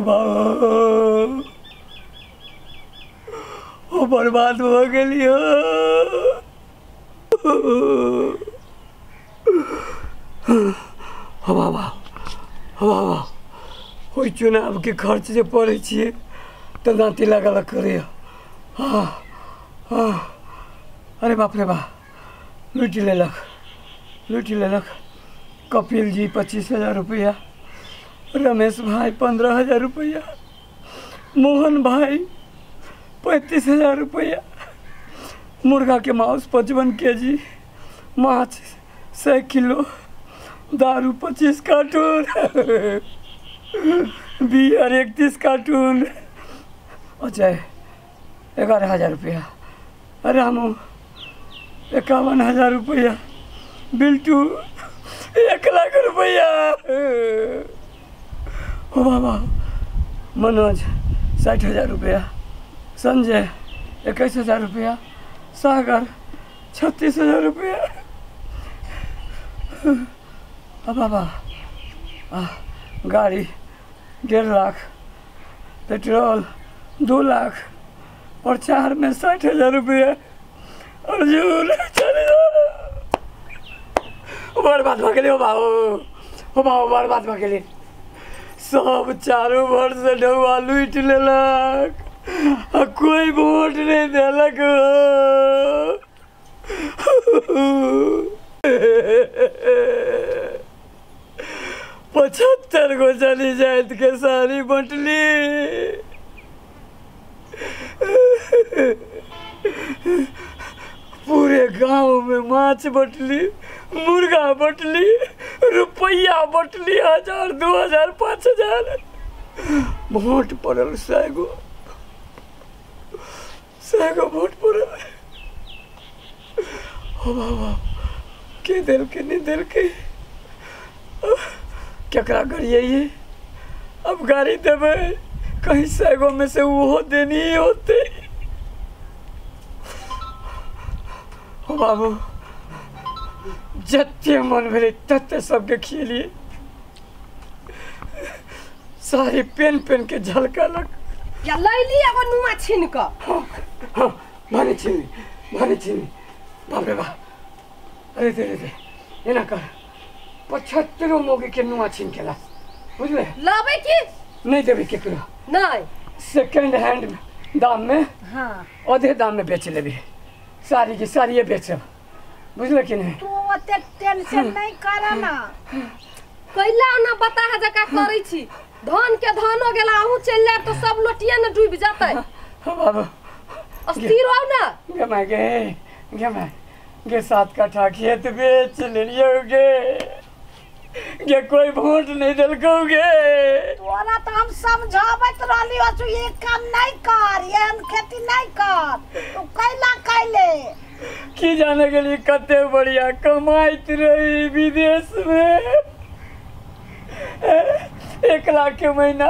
बाबा ओ बर्बाद हो गेली हो। हो बाबा हो बाबा ओहि चुनाव के खर्च जे पड़ै छियै तऽ दाँती लागल करैया। हाँ हाँ अरे बाप रे बा लूटि लेलक लूटि लेलक। कपिल जी 25,000 रुपया, रमेश भाई 15,000 रुपया, मोहन भाई 35,000 रुपया, मुर्गा के मांस 55 केजी, माछ 100 किलो, दारू 25 कार्टून, बियर 31 कार्टून, अच्छा 11,000 रुपया, रामू 51,000 रुपया, बिल्टू 1 लाख रुपया। ओ बाबा मनोज 60,000 रुपया, संजय 21,000 रुपया, सागर 36,000 रुपया। अब बाबा गाड़ी 1.5 लाख, पेट्रोल 2 लाख, प्रचार में 60,000 रुपया, अर्जुन 40,000। बर्बाद भऽ गेलै। ओ बाबू ओ बाबू बर्बाद भऽ गेलै। सब चारू भर से ढौआ लूटि लेलक आ कोई वोट नहीं देलक। 75 गो चली जाइत के साड़ी बंटली। पूरे गांव में माछ बटली, मुर्गा बटली, रुपया बटली, 1,000 2,000 5,000। वोट पड़ल 100 गो, 100 गो वोट पड़ल। ओ बाबा के देलकै नहीं देलकै, केकरा गरिए अब गाड़ी देबै, कहीं 100 गो में से ओहो देनी होते। ओ बाबू जते मन भेलै तते सबके खिएलियै, साड़ी पेन पेन के झलकलक। या लैली एगो नुआ छीन क। हाँ हाँ भने छीन भने छीन, बाप रे बाप। अरे दे दे एना कर 75 मौगी के नुआ छीन के ला, बुझले? लाबै की नहीं देबै केकरो, नहीं सेकंड हैंड दाम में, हाँ आधे दाम में बेच लेबी, साड़ी की साड़िए बेचब, बुझले कि नहीं? तू ओते टेंशन नहीं कर ना, कैला ना बता है जका करै छी, धान के धान हो गेला, अहूँ चलि जायब तो सब लोटिए ने डूबि जेतै। हाँ बाबू अस्थिर हो ना। गे my गे, गे my गे 7 कट्ठा खेत बेच लेलियौ गे, गे कोई वोट नहीं देलकौ गे। तोरा तो हम समझाबैत रहलियो तू ये काम नहीं कर, एहन खेती नहीं कर, तू कैला कैले की जाने के लिए कते बढ़िया कमाइत रही विदेश में, 1 लाख के महीना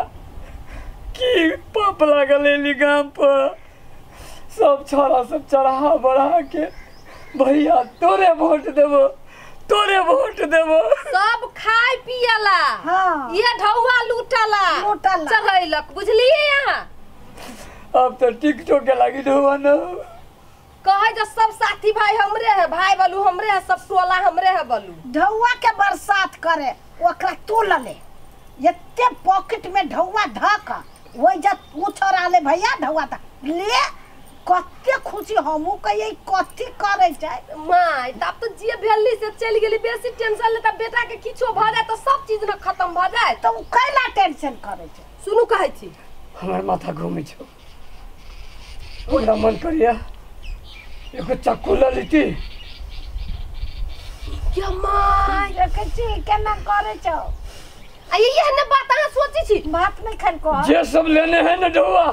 की पाप लागल एली गाम पर, सब छोरा सब चढ़ा बढ़ा के भैया तोरे वोट देबो तोरे वोट देबो, सब खाय पियला। हाँ ये ढौआ लूटला चढ़ैलक, बुझलिए यहाँ अब तो टिकटो के लागी ढौआ न कहे जो सब साथी भाई हमरे है, भाई बलू हमरे है, सब टोला हमरे है बलू। ढौआ के बरसात करे ओकरा तू लले, एते पॉकेट में ढौआ धक वही जब ऊ छोरा ले भैया ढौआ त ले, कते खुशी हमू कहिए कथी करे छै my. तब तो जे भेली से चलि गेली, बेसी टेंशन लेता बेटा के किछो भ जाए तो सब चीज न खत्म भ जाए, तो ऊ कैला टेंशन करे छै? सुनू कहै छी हमर माथा घूमै छौ, हमरा मन करिया एगो चक्कू ल लेती। क्या my देखै छी केना करे छौ? आ ये ने बात अहाँ सोचै छी, बात नहीं खन को जे सब लेने है न ढौआ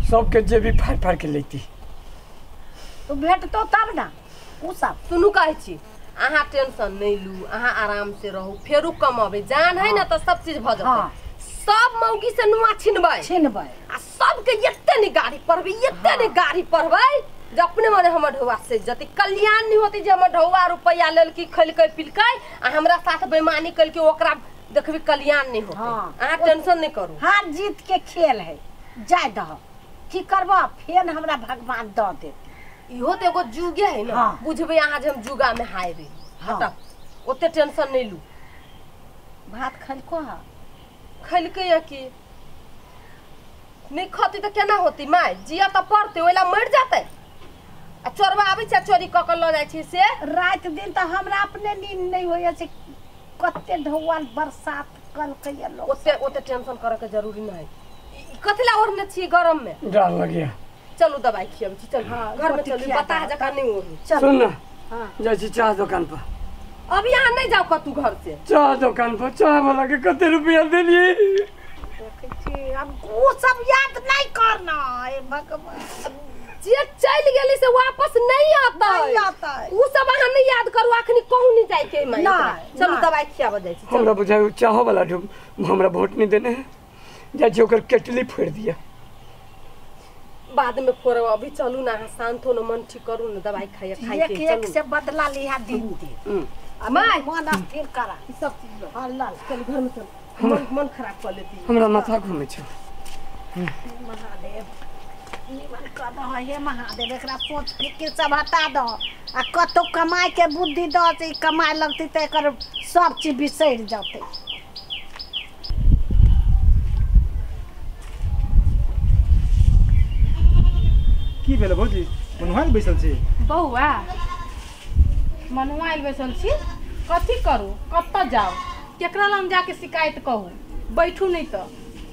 सबके जेबी फाड़ फाड़ के लेती, तो भेटतो तब ना ऊ सब। सुनू कहै छी अहाँ टेंशन नहीं लू, अहाँ आराम से रहू, फेरू कमाबै जान है ना तो सब चीज भ जेतै। हाँ। सब मौगी से नुआ छिनबै छिनबै आ सबके एते ने गाड़ी पढ़बै, एते ने गाड़ी पढ़बै जे अपने मने हमर ढौआ से जते कल्याण नहीं होती जे हमर ढौआ रुपया लेलकी खैलकै पिलकै आ हमरा साथ बेईमानी कलकै, ओकरा देखबी कल्याण नहीं होते। अहाँ टेंशन नहीं करू। हार जीत के खेल है, जाय दह की करबा, फेन हमरा भगवान the देते। इहो तो एगो जुगे है ना। बुझबे अहाँ जे हम जुगा में हारबे। हटा ओते टेंशन नहीं लू। भात खलको हा? खलके या की नहीं खती तो केना होती my, जिया तो पड़ते ओइला मर जाते। आ चोरबा आबै छै चोरी क क ल जाइ छै से। रात दिन तो हमरा अपने नींद नहीं होय छै, कते ढौआ बरसात कलकै लोग। ओते ओते टेंशन करे के जरूरी नहीं। कथि ला ओढ़ने छी गरम में? डर लगिया। चलू दवाई खियाबै छी, चलू घर में चलू, बता जका नहीं ओढ़ू। सुन ना, जाइ छी चाह दुकान पर। अब यहाँ नहीं जाओ कतू घर से। चाह दुकान पर चाह वाला के कते रुपया देलिए देखै छी। अब वो सब याद नहीं करना हे भगवान। जे चल गेली से वापस नहीं आता, नहीं आता। उ सब अहाँ नहीं याद करू, अखनी कहू नहीं जाय के माई। चलू दवाई खियाबऽ जाइ छी। हमरा बुझाय चाह वाला हमरा वोट नहीं देने है, जाइ छी ओकर केटली फोड़ दिया। बाद में फोड़ब, अभी चलू ना, शांत हो ना, मन ठीक करू ना, दवाई खाइए खाइ के एक से बदला लिहा दिन दिन। My मन स्थिर करा ई सब चीज लो। हां ला चल घर में चल, मन मन खराब कर लेती। हमरा माथा घूमे छै। महादेव निमन कर दह हे महादेव, एकरा सोच फिकिर सब हटा दह आ कतौ कमाए के बुद्धि दह जे कमाए लगतै त एकर सब चीज बिसरि जतै। की भेल भौजी, मनुआइल बैसल छी? बौआ मनुआइल बैसल छी, कथी करू, कतऽ जाउ, केकरा लग जाके शिकायत कहू, बैठू नहीं तो।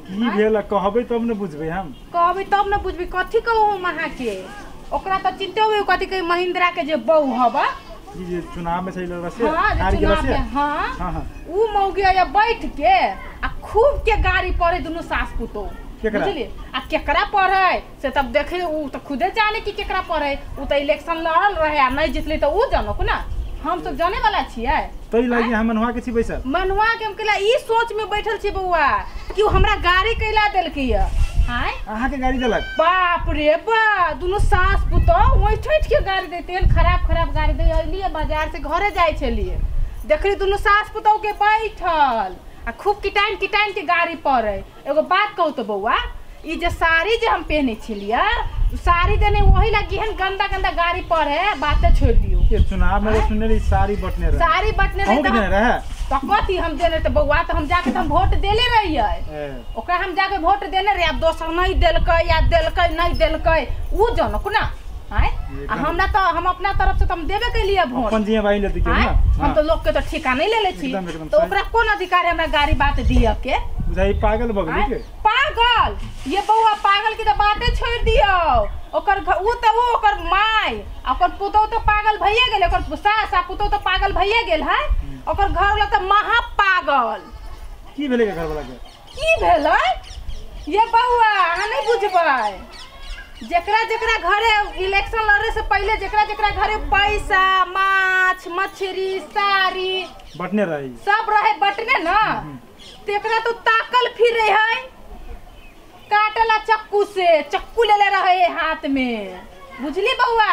की भेल कहबै तब ने बुझबै हम। कहबै तब ने बुझबै, कथी कहू हम अहाँके? ओकरा तऽ चिन्ते होबै कथी कही महिंद्रा के जे बहू हबा जे चुनाव में सही लड़ला से, हां चुनाव में, हां हां उ मौगी आया बैठ के आ खूब के गाड़ी पड़े दुनू सास पुतोह, बुझलिए? आ केकरा पड़े से तब देखे, उ त खुदे जाने कि केकरा पड़े। उ त इलेक्शन लड़ल रहे आ नहीं जीतले त उ जानक ना, हम सब जाने वाला छियै। तै लागि हम मनुआ के छी बैसल। मनुआ के हम केला ई सोच में बैठल छी बौआ कि उ हमरा गाड़ी कैला देलकै य। हां अहाँ के गाड़ी देलक? बाप रे बा, दुनू सास पुतोह ओइ ठैठ के गाड़ी देते, खराब खराब गाड़ी दे अइलिए बाजार से घरे जाय छलिए, देखली दुनू सास पुतोह के बैठल आ खूब किटाइन किटाइन के गाड़ी पड़े। एगो बात कहू तो बौआ, ई जे साड़ी जे हम पहने छलिए, साड़ी देने वही लगी हन गंदा गंदा गाड़ी पड़े, बातें छोड़ दियो। ये चुनाव में सुनने रही साड़ी बटने रहे, साड़ी बटने रहे देने रहे तो कथी हम देने त बौआ, तो हम जाके हम वोट देले रहिए ओकरा, हम जाके वोट देने रहे। अब दोसर नहीं देलकै या देलकै नहीं देलकै उ जनक ना। आय आ हमरा तो हम अपना तरफ से तो हम देबे के लिए वोट, अपन जिया भाई लेते के ना, हम तो लोग के तो ठेका नहीं ले ले छी, तो ओकरा कोन अधिकार है हमरा गाड़ी बात दिया के? बुझाई पागल भ गेली के पागल ये बौआ, पागल के तो बाते छोड़ दियो। ओकर उ त उ ओकर my आ ओकर पुतोह तो पागल भइए गेल, ओकर सास आ पुतोह तो पागल भइए गेल है, ओकर घर वाला त महा पागल। की भेलै घर वाला के? की भेलै ये बौआ अहाँ नहीं बुझबै। जेकरा जेकरा घरे इलेक्शन लड़े से पहले जेकरा जेकरा घरे पैसा माछ मछली साड़ी बटने रहे, सब रहे बटने ना, तेकरा तो ताकल फिरे है काटला चक्कू से, चक्कू लेले रहे हाथ में, बुझली बौआ?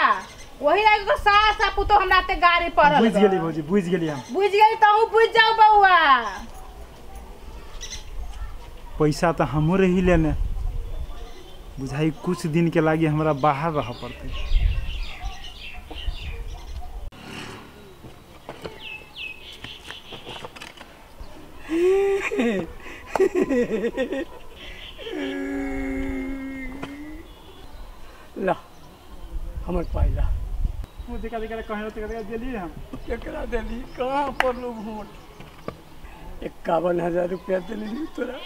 वही लागे ओकर सास आ पुतोह हमरा ते गाड़ी पड़ल। बुझ गेली भौजी, बुझ गेली हम, बुझ गेली तहु बुझ जाओ बौआ। पैसा तो हमहूँ रही लेने, बुझाई कुछ दिन के लागी हमरा बाहर रह पड़ते। ला हमर पाइला वो देखा देखा कहीं देखा देली हम, केकरा देली, कहाँ पड़लू वोट? 51,000 रुपया देली तोरा,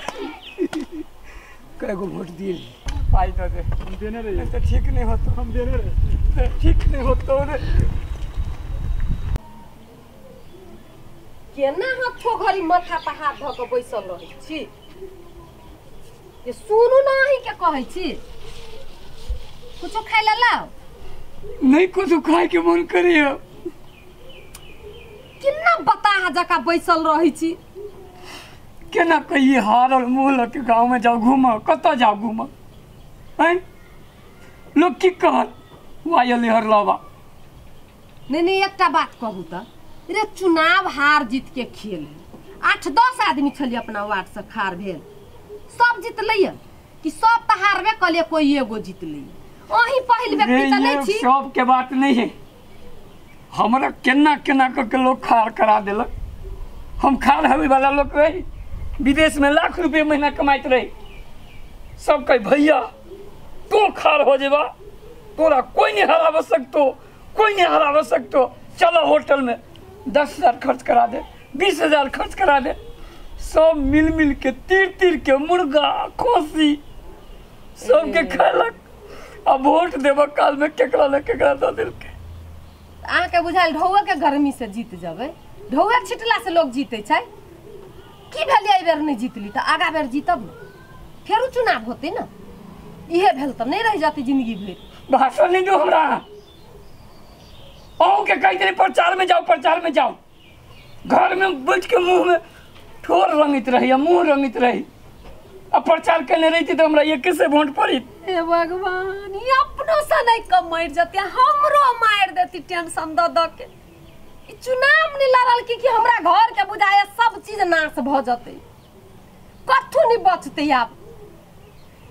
कएगो वोट दिली? पाई दे दे, हम देने रहे तो ठीक नहीं होतो, हम देने रहे ठीक नहीं होतो रे। केना हथो घरी माथा पर हाथ धऽ के बैसल रहै छी? ये सुनू ना अहीं के कहै छी, कुछो खाइ ला लाओ। नहीं कुछ खाए के मन करिए। केना बताह जका बैसल रहै छी? केना कहिए हारल मुँह लऽ के गाँव में जाओ घूमऽ, कतऽ जाओ घूमऽ? हैं लोग की कहत वायल हरलवा। नहीं नहीं एकटा बात कहू त रे, चुनाव हार जीत के खेल है, 8-10 आदमी छलियै अपना वार्ड से खार भेल, सब जीतलै कि सब तऽ हारबे कलियै, कोई एगो जीतलै। अहीं पहिल व्यक्ति तऽ नहि छी। सबके बात नहीं है, हमरा केना केना कऽ के लोग खार करा देलक। हम खार होवे वाला लोग रही, विदेश में लाख रुपये महीना कमाइत रही। सब कहे भैया तू खार हो जेबा, तोरा कोई नहीं हराब सकतो, कोई नहीं हराब सकतो। चलो होटल में 10,000 खर्च करा दे, 20,000 खर्च करा दे। सब मिल मिल के तीर तीर के मुर्गा खोसी सबके खेलक। अब वोट देब काल में केकरा ने केकरा दऽ देलकै। अहाँके बुझायल ढौआ के गर्मी से जीत जेबै? ढौआ छिटला से लोग जीते छै। की भेलै एहि बेर नहि जीतली तऽ आगा बेर जीतब ने, फेरो चुनाव होतै ने। इहे भेल तऽ नहि रहि जाती जिंदगी भरि। भाषण नहीं दो हमरा, अहूँ के कहि देली प्रचार में जाओ, प्रचार में जाओ। घर में बैठ के मुँह में ठोर रंगित रही, मुँह रंगित रही। अब प्रचार केने रही तो हमरा एके से वोट पड़ी। हे भगवान, ई अपनो से नहीं कम मरि जते, हमरो मारि देती टेंशन the the के। ई चुनाव नहीं लड़ल कि हमरा घर के बुझाए सब चीज नाश भ जते, कथू नहीं बचते आब।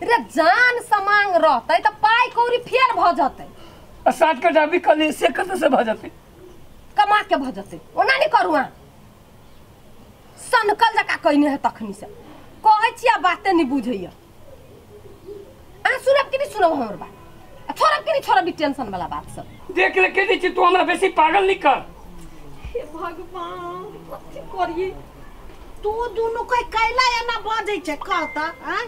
रे जान समांग रहते त पाई कौड़ी फेर भ जते। आ 7 कट्ठा बिकली से कत से भ जते, कमा के भ जते। ओना नहीं करू अहाँ, सनकल जका कहने है तखनी से कहै छी, आ बाते नहीं बुझैया। अहाँ सुनब कि नहीं सुनब हमर बात? आ छोड़ब कि नहीं छोड़ब ई टेंशन वाला बात सब? देख ले के दै छी, तू हमरा बेसी पागल नहीं कर। हे भगवान, कथी करिए? तू दुनू के कैला एना बजै छै कहता? आँय,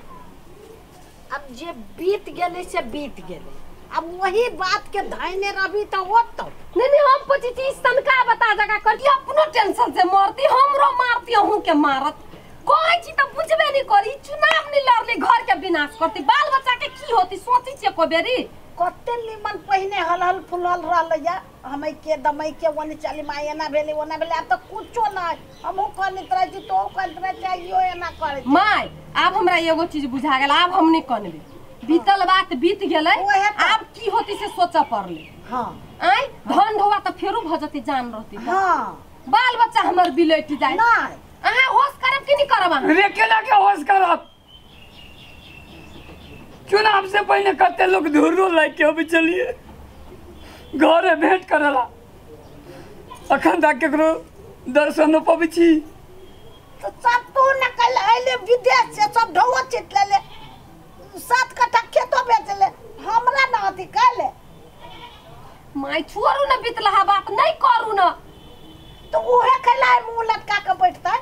अब जे बीत गेलै से बीत गेलै, अब वही बात के धैने रहबी तऽ होतौ। नहीं नहीं, हम पूछी छी सनका बता जगह कर, अपनो टेंशन से मरती, हमरो मारती, अहूँ के मारत। कहै छी तऽ बुझबे नहीं करी। चुनाव नहीं लड़ली घर के विनाश करती, बाल बच्चा के की होती सोची छियै को बेरी। कते निमन पहिने हल हल फुलल रहलैया, हमै के दमै के ओने चली माय एना भेलै ओना भेलै, आब तऽ कुछो नहि। हमहूँ कहैत रहै छी, तोहूँ कहैत रहै छी, आइयो एना करै। माय आब हमरा एगो चीज बुझा गेल, आब हम नहीं कनबै। बीतल बात बीत गेलै, आब की होती से सोचऽ पड़लै। हाँ आँय, धन ढौआ तऽ फेरो भऽ जतै, जान रहती। हाँ, बाल बच्चा हमर बिलटि जाय। नहि, अहाँ होश करब कि नहीं करब? अहाँ रे केना के होश करब? चुनाव से पहले कते लोग धुर्रो लाइक के अभी चलिए घरे भेंट करला, अखन तक केकरो दर्शन न पबै छी। तो सब तू नकल अइले विदेश से, सब ढौआ चिट लेले, 7 कट्ठा खेतो बेचले, हमरा न अथी कैले। माय छोड़ू न बीतलहा बात, नहीं करू न तो उहे खेला मुँह लटका के बैठतै।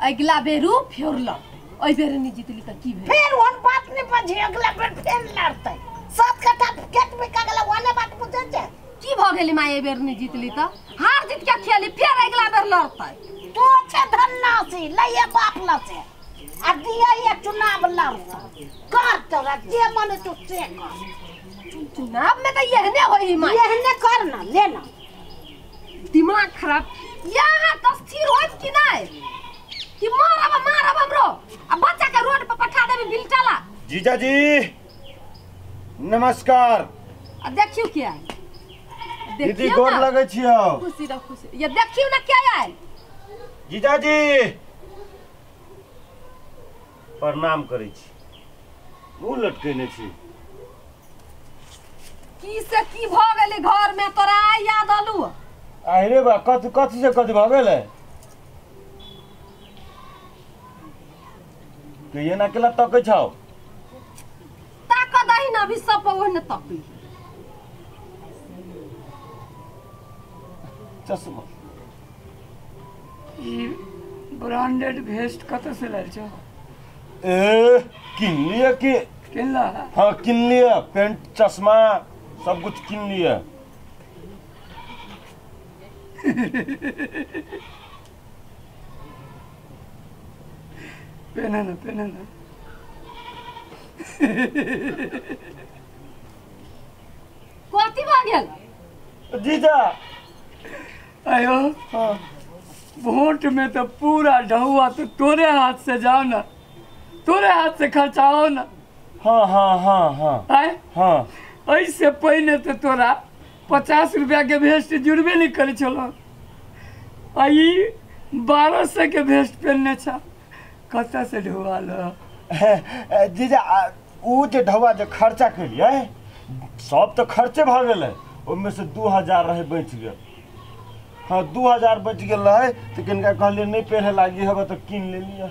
अगिला बेरू फेर लड़तै, एहि बेर नहीं जीतली तऽ की भेल? फेर ओहन बात नहीं बजी, अगला बेर फेर लड़तै। 7 कट्ठा खेत बिका गेलै, ओहने बात बुझै छै। की भऽ गेलै माय एहि बेर नहीं जीतली तऽ? हार जीत के खेली, फेर अगिला बेर लड़तै। तू छै धन्नासी, लैये बाप लसे आ दिया ये चुनाव लड़तै। कर तोरा जे मन तू से कर। चुनाव में तऽ एहने होई माय, एहने कर ना ले ना। दिमाग खराब। यहाँ तऽ स्थिर होत कि नहीं कि मारब मारब हमरो आ बच्चा के रोड पर पठा देबी बिलटाला। जीजाजी नमस्कार। आ देखियो के आयल। दीदी गोर लगै छियौ। खुशी रह खुशी। ये देखियो ना के आयल। जीजाजी प्रणाम करै छी। मुँह लटकेने छी। की से की भ गेलै घर में तोरा आइ याद आलू? अरे बा कथि कथि से कथि भ गेलै? के एना केला तकै छौ? ताक दही न अभी सब ओहने तकै। चश्मा ई ब्रांडेड भेस्ट कतऽ से लायल छौ? ए किन लिअ कि किनला? हाँ किन लिअ, पेंट चश्मा सब कुछ किन लिअ। पहना ना पहना ना। कथी भऽ गेल जीजा? आयो हाँ वोट में तो पूरा ढहुआ तो तोरे हाथ से जाओ ना, तोरे हाथ से खर्चाओ ना। हाँ हाँ हाँ हाँ आए हाँ ऐसे पहले तो तोरा 50 रुपया के भेस्ट जुड़बे नहीं करे छलो, आई 1200 के भेस्ट पहनने छा, कतऽ से ढुआ ल? जीजा उ जे ढौआ जे खर्चा केलियै सब तऽ खर्चे भऽ गेलै, ओहिमे से 2000 रहे बचि गेल। हाँ 2000 बचि गेल रहे तऽ किनका कहलियै नहि पेढ़े लागी हबे तऽ कीन लेलियै।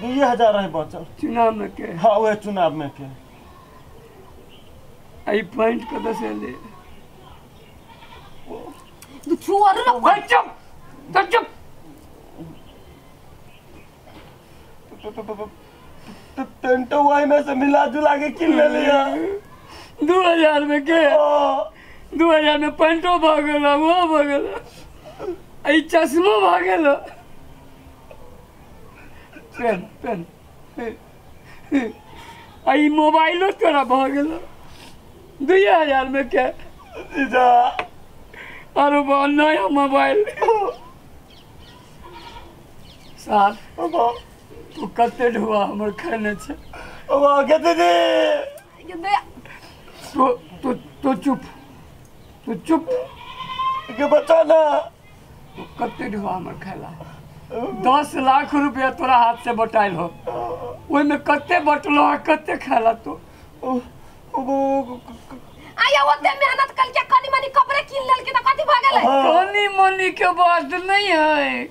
2000 रहे बचल चुनाव में के। हाँ वह चुनाव में के। आई पैंट कतऽ से ले? छोड़ ना, चुप चुप। पेंटो वही में से मिला जुला के किन ले लिया 2000 में के। 2000 में पेंटो भऽ गेल, वो भऽ गेल, ई चश्मो भऽ गेल। पेन पेन ई मोबाइलो तोरा भऽ गेल 2000 में के। जीजा अरे बा नया मोबाइल। सार तू कते ढुआ हमर खेने छे? के दीदी तू तू तू चुप, तू चुप के बचा ना। तू कते ढुआ हमर खेला? 10 लाख रुपया तोरा हाथ से बटाइल हो, ओहिमे कते बटलो आ कते खेला तू? आया ओते मेहनत कल के कनी मनी कपड़े कीन लेल के त कथि भ गेलै? कनी मनी के बात नहीं है,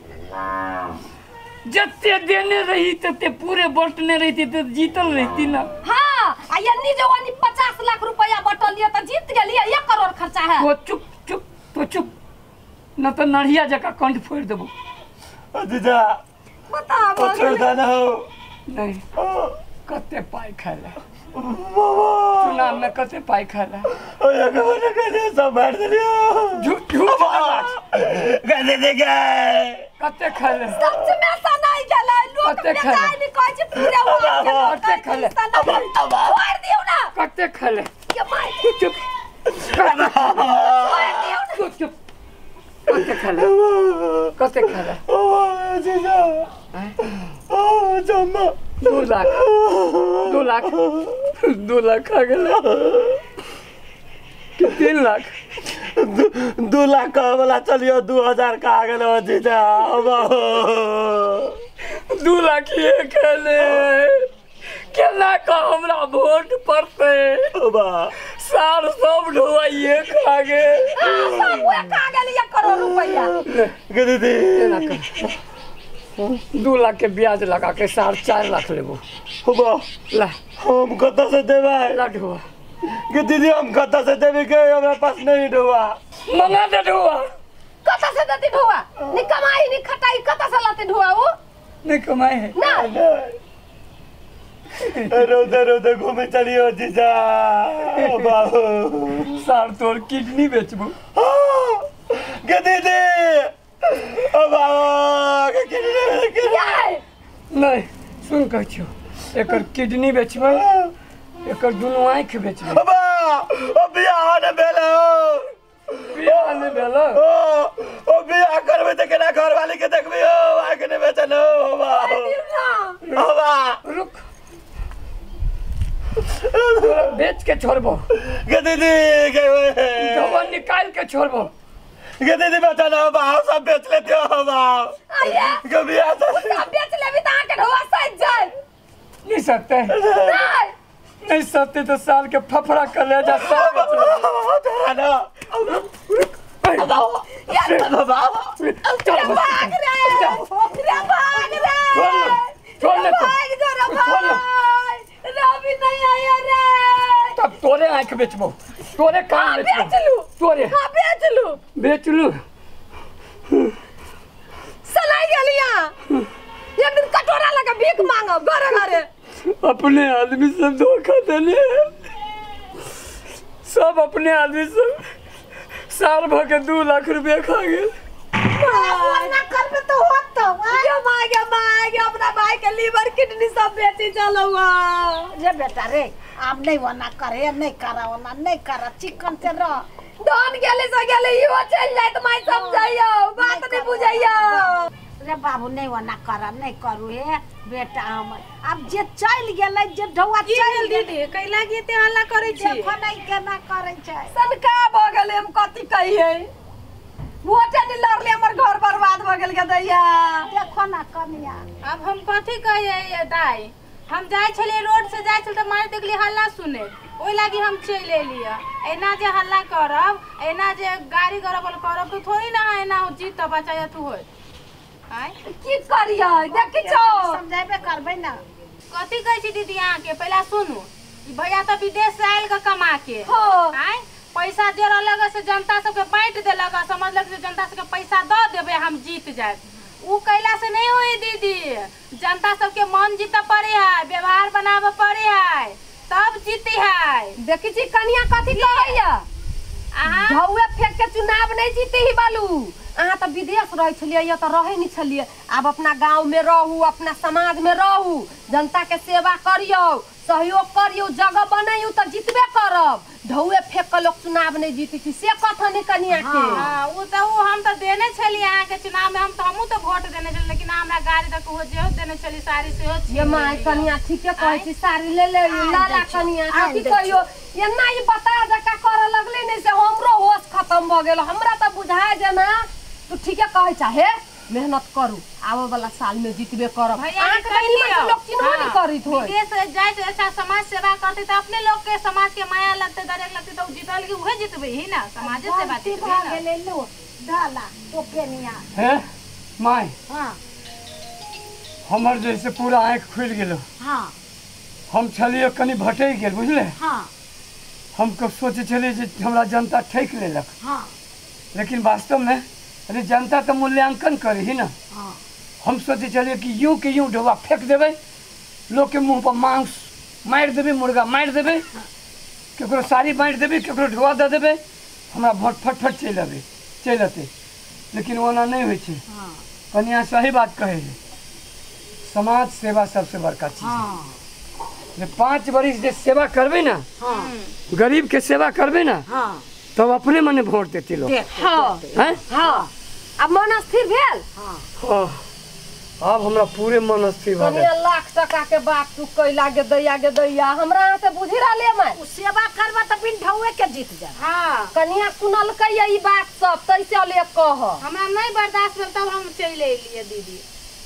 जते देने रही तते पूरे बटने रही त जीतल रहती ना। हां आ यन्नी जो वनी 50 लाख रुपया बटलिए त जीत गेलिए, 1 करोड़ खर्चा है। तो चुप चुप तो चुप न त नढ़िया जका कंठ फोड़ देबो। जीजा बताओ छोड़ देना हो नहीं। कते पाई खाला चुनाव में? कते पाई खाला? सब बैठ दिलियो झूठ झूठ कते खाले? सच में सनाई गेलै लोक बेचाई नहीं कहै छै पूरा कते खाले? छोड़ दियौ ना। कते खाले? के माय चुप चुप छोड़ दियौ ना। चुप चुप। कते खाले? कते खाले? ओ जीजा ओ जम्मा 2 लाख 2 लाख 2 लाख आ गेलै कि 3 लाख? 2 लाख कहे वाला चलियो 2000 का आ गेलै जीजा। 2 लाख ये खेले केना का हमरा वोट पड़तै? सार सब ढोआ ये खा गेल, सब उहे खा गेल 1 करोड़ रुपया। गे दीदी केना कर 2 लाख के ब्याज लगा के 4.5 लाख लेबो। ला हम कतऽ से देबै? ला ढोआ। गे दीदी हम कतऽ से देबै के हमरा पास नहीं ढोआ। मंगा दे ढोआ। कतऽ से देती ढोआ? नि कमाई नि खटाई कतऽ से लाते ढोआ? उ नहीं कमाई है ना। रोते रोते घूमे चलियो जीजा। बाबू सार तोर किडनी बेचबो। गे दीदी ओ बाबा के किडनी नहीं सुन कहै छियौ, एकर किडनी बेचबै, एकर दुनू आँखि बेचबै। बाबा ओ बियाह ने भेल हो, बियाह ने भेल ओ ओ बियाह करबै त केना घरवाली के देखबै हो? आँखि ने बेचल हो बाबा। बाबा रुक, बेच के छोड़बो। गे दीदी के ढोआ निकाल के छोड़बो। गे दीदी बचा ना बाबा सब बेच लेते हो बाबा। गे बियाह सब बेच लेबी त अहाँ के ढोआ सज जाय। नहीं सकते नहीं नहीं सकते तो साल के फफड़ा कर ले जा सब। चल भाग रे रे भाग रे, छोड़ ले भाग जो रे भाई, रवि नहीं आया रे। तब तोरे आँख बेचबो, तोरे कान बेचबो। बेच लू तोरे। हाँ बेच लू बेच लू। सलाई गेलिया एक दिन कटोरा लगा भीख मांगब घरे घरे। अपने आदमी सब धोखा देने, सब अपने आदमी सब साल भर के 2 लाख रुपया खा गेल। ना करबे तो होत गे my गे my गे अपना भाई के लीवर किडनी सब बेची चलौआ। रे बेटा रे आब नहीं वना करे, नहीं करा वना नहीं करा, चिकन से रह। धन गेले से गेले इहो चल जाए त my समझाइयो बात नहीं बुझाइयो। रे बाबू नहीं वना करा, नहीं करू हे बेटा हमर। अब जे चल गेलै जे ढौआ चल दीदी कैला के एते हल्ला करै छी? देखो नहीं केना करै छै। सनका भ गेलै हम कथि कहियै। वोटे नहीं लड़ले हमर घर बर्बाद भ गेल के दैया। देखो ना कनिया अब हम कथी कहिए दाई, हम जाय छलिए रोड से जाय छल त मारे देखली हल्ला सुने, ओइ लागी हम चलि एलियै। एना जे हल्ला करब, एना जे गाड़ी गरबल करब तो थोड़ी ना एना जीत बच्चा अथु होय। आय की करियै देखि छौ समझाबे करबै ना। कथी कहै छी दीदी अहाँके, पहला सुनू, ई भैया त विदेश से आयल ग कमा के, आय पैसा जे रहलक से जनता सबके बांटि देलक, समझलक जे जनता सबके पैसा the देबै हम जीत जायब। उ कैला से नहीं होई दीदी, जनता सबके मन जीत पड़े है, व्यवहार बनावे पड़े है, तब जीती है। देखी छी कनिया कथी कहैया, अहाँ ढौए फेंक के चुनाव नहीं जीते ही बालू। अहाँ त विदेश रहै छलियै या त रहै नहीं छलियै, आब अपना गांव में रहू, अपना समाज में रहू, जनता के सेवा करियौ, सहयोग करियौ, जगह बनैयौ त जीतबे करब। ढौए फेंक के लोग चुनाव नहीं जीते छी से कथनी कनिया के। हां उ त उ हम त देने छलियै अहाँ के चुनाव में, हम त हमहु त वोट देने छलियै, लेकिन हमरा गाड़ी तक हो जे देने छलियै साड़ी सेहो। ये my कनिया ठीके कहै छी, साड़ी ले ले लाला कनिया कथी कहियो एना ई बता जका करऽ लगले नै से हमरो होश खत्म भ गेल। हमरा त बुझाय जेना तू ठीके कहै चाहे, मेहनत करू आवे वाला साल में जीतबे करब। अहाँ के त लोग चिन्हबो नहीं करैत होय। विदेश जाय से अच्छा समाज सेवा करते त अपने लोग के समाज के माया लगते, दरेक लगते, त उ जीतल के उहे जीतबे ही ना, समाज सेवा जीतबे ना। गेलै लो डाला तो पेनिया हे my. हां हमर जैसे पूरा आंख खुल गेलो। हां हम छलिए कनी भटक गेल बुझले। हां हम कब सोचे छलिए जे हमरा जनता ठकि लेलक। हां लेकिन वास्तव में अरे जनता तो मूल्यांकन करे ही ना। हाँ। हम सोचे चलिए कि यूं के यूं ढोबा फेंक देवे, लोग के मुँह पर मांस मारि देवे, मुर्गा मारि देवे, केकरो साड़ी बाँटि देवे, केकरो ढोआ दे देवे, हमरा वोट फटफट चलि अबे चलि अतै। लेकिन ओना नहीं होइ छै। हाँ। कनिया सही बात कहै है, समाज सेवा सबसे बड़का चीज है। हाँ। जे 5 बरिस जे सेवा करबै ना, हाँ। गरीब के सेवा करबै ना, हाँ। तब अपने मने वोट देते लोग। हाँ। हाँ? अब मन स्थिर भेल? हाँ। अब हमरा पूरे मन स्थिर भ गेल। लाख टका के बात तू कैला गे दैया गे दैया, हमरा अहाँ से बुझि रहले मैं। उ सेवा करबा त बिन ढौए के जीत जा। हां कनिया सुनलकै ई बात सब तैसे ले कह, हमरा नहीं बर्दाश्त भेल तब हम चलि एलियै दीदी।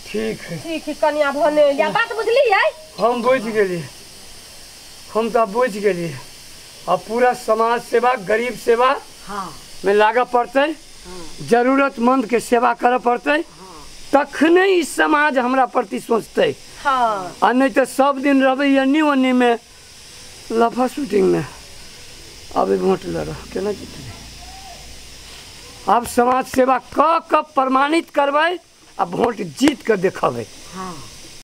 ठीक है ठीक है कनिया भने या बात बुझली है। हम बुझि गेलियै, हम त बुझि गेलियै। अब पूरा समाज सेवा गरीब सेवा हां में लागऽ पड़तै, जरूरतमंद के सेवा करऽ पड़तै, तखने ई समाज हमरा प्रति सोचतै। हाँ। आ नहीं तो सब दिन रहबै एन्नी ओन्नी में लफा शूटिंग में। अब वोट लड़ केना जीतबै? अब समाज सेवा क क प्रमाणित करबै आ वोट जीत के देखबै। हाँ।